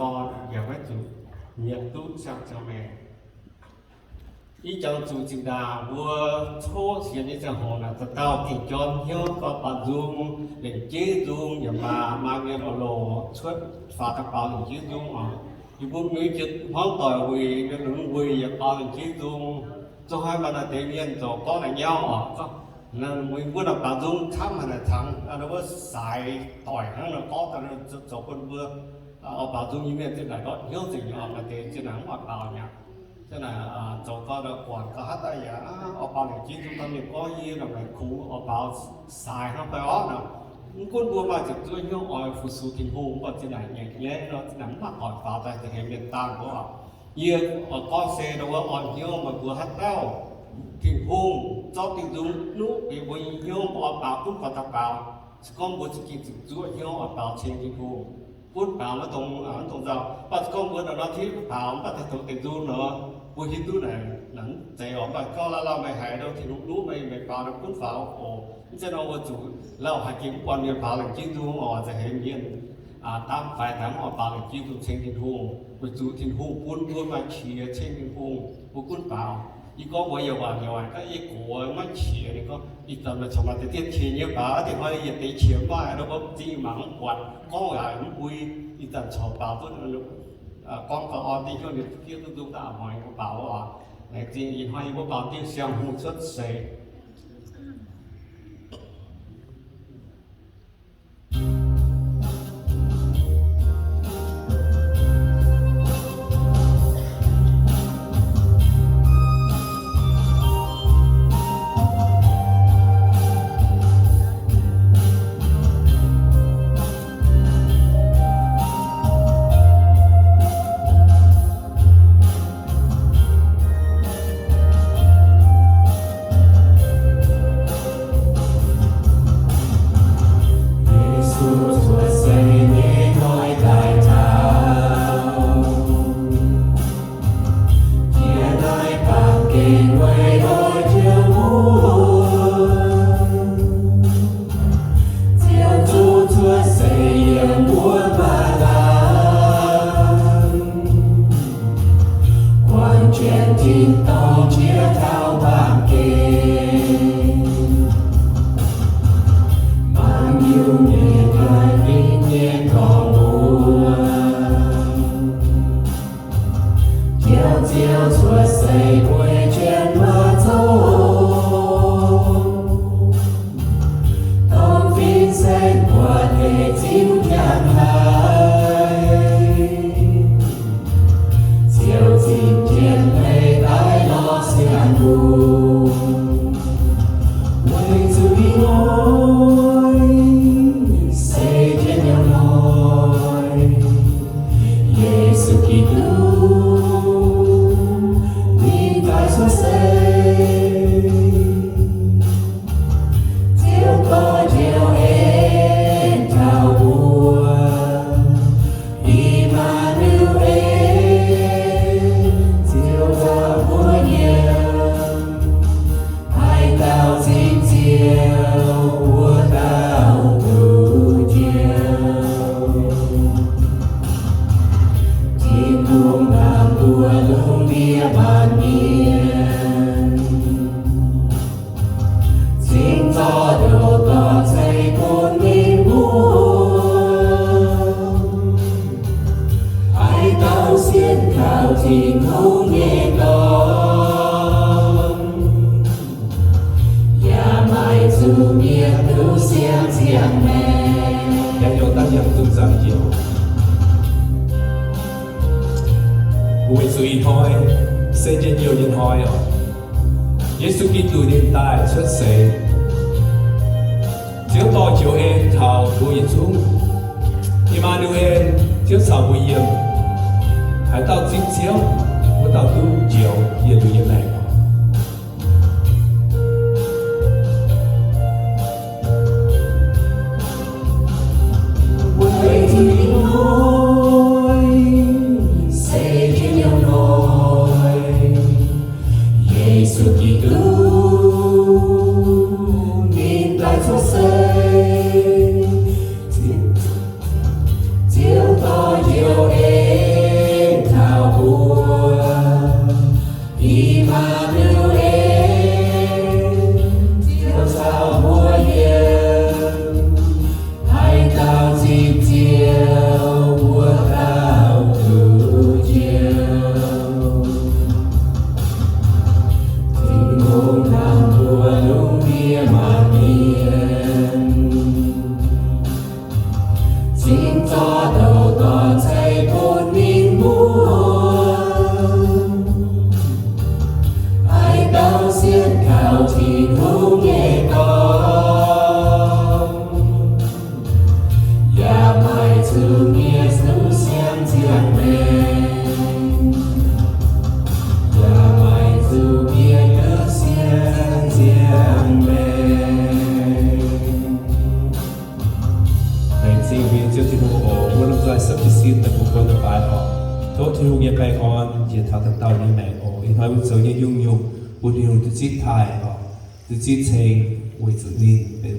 dorn yaac maiv zuqc nyiemc duqv siang-ziangh maengc. Ih jangx zuqc zinh ndaangc mbuo coqv sienx nyei ziangh hoc naaic, dauh dauh gengh jorm hnyouv gorngv baaux nzung, lengc jeiv nzung yaac maaih, maaih mienh oix longc cuotv faaux daaih baaux lengc jeiv nzung oc. Yie mbuo mingh jiex hmuangv doic wuic, mienh lunx wuic yaac baaux lengc jeiv nzung. Zoux haaix maaih naaic deix mienh zoux gorngv naaic nyauv oc. Mbuo naaic baaux nzung camv haic naaic, cangx wuov saaix doic hnangv naaic gorngv daaih zoux bun mbuo oix baaux nzung nyei mienh zinh naaic ndortv hnyouv nzengc nyei oc. Maaih deix zinh naaic mv oix baaux mi'aqv. Zinh naaic zoux gau, guangc gau haaix dauh yaac oix baaux lengc jeiv nzung, dauh mienh gorngv yie naaic maengx kungx oix baaux saaix hnangv fai orqv nor. Mv gunv mbuo maaih ziepc zuoqv hnyouv oix fu-sux Tin-Hungh, mv baac zinh naaic nyaic nyaiv nor, zinh naaic mv maaih doic faaux daaih za'heix mienh dangh mbuo oc. Yie oix gorngv se ndau wuov orn hnyouv meih mbuo haaix dauh Tin-Hungh zorqv diuh nzung nuqv bieqc mbuo nyei hnyouv, mbuo oix baaux gunv faaux daaih baaux. Se gorngv mbuo za'gengh ziepc zuoqv hnyouv oix baaux ceng Tin-Hungh, gunv baaux maiv dongz, mv dongz nzauh. Mv baac se gorngv mbuo nor nor tiv baaux mv baac daaih zoux deix nzung nor, mbuo hiuv duqv naaic, naaic mv zeiz oc. Mv baac gorngv lauh lauh meih haiz nor Tin-Hungh nuqv meih, meih baaux nor gunv faaux oc. Mv zeiz nor mbuo zuqc lauh haic gengh mv buatc mienh baaux lengc jeiv nzung oc, za'heix mienh dangv faix daaih mv oix baaux lengc jeiv nzung ceng Tin-Hungh, weic zuqc Tin-Hungh bun mbuo maaih qiex ceng Tin-Hungh, mbuo gunv baaux. Yie gorngv mbuo yaac waaic yaac waaic gaax, yie gox maiv qiex. Ninh gorngv, ih zanc meih corc maaih deix dieh qiex nyei baaux, ih hnoi yietc deix qiex maiv maaih, nor mbuo zingh mangc mv buatc, gorngv yaac mv mbui. Ih zanc corc baaux duqv, gorngv gau orn diuh hnyouv ninh fiev duqv nzung daaih a'hnoi mbuo baaux wuov oc. Laengz zingh ih hnoi yie mbuo baaux diuh Siang-Hungh cuotv seix. Yesu cuotv seix nyei hnoi daaih taux, jiex naaiv baamh gen weic oix njoux mbuo. Ziouv Yesu cuotv seix yiem wuov mbaaih laangz, guangc jienv tin-dorngh jiex taux baamh gen. Baamh Iu-Mienh maaih ninh nyei dorngx mbuo. Ziouv, Ziouv cuotv seix weic jienv maiv zoux, dongh fin-saeng buatc deix ziux njang haic. Ziouv zinh jienv leih daaih lorz siang-hungh, weic zuqc ih hnoi se njien-youh hnoi. Yesu Giduc ninh daaih cuotv seix, Ziouv dorh njoux en taux mbuo. I^maa^nu^en, Ziouv caux mbuo yiem. Haaix dauh zingh Ziouv, wuov dauh duqv Ziouv. Tin-Hungh ndaangc mbuo lungh ndiev baamh mienh, cingx zorqv njoux dorn ceix bun ninh mbuo. Haaix dauh sienx kaux Tin-Hungh nyei dorn, yaac maiv zuqc mietc duqv siang-ziangh maengc. Yaac youh daaih yiem zuqc nzangc njoux. Weic zuqc ih hnoi se njien-youh nyei hnoi oc. Yesu Giduc ninh daaih cuotv seix. Ziouv dorh njoux en taux mbuo yietc zungv. I^maa^nu^en, Ziouv caux mbuo yiem. Haaix dauh zingh Ziouv, wuov dauh duqv njoux yietc liuz yietc maengc. Weic ih hnoi se njien-youh hnoi, Yesu Giduc ninh daaih cuotv seix. Ziouv dorh njoux en Tov Tin-Hungh nyei baengh orn njiec taux dauh dauh nyei maengc oc. Ih hnoi mbuo zoux nyei nyungc-nyungc bun Tin-Hungh duqv zipv taaih oc, duqv zipv ceng weic zuqc ninh benx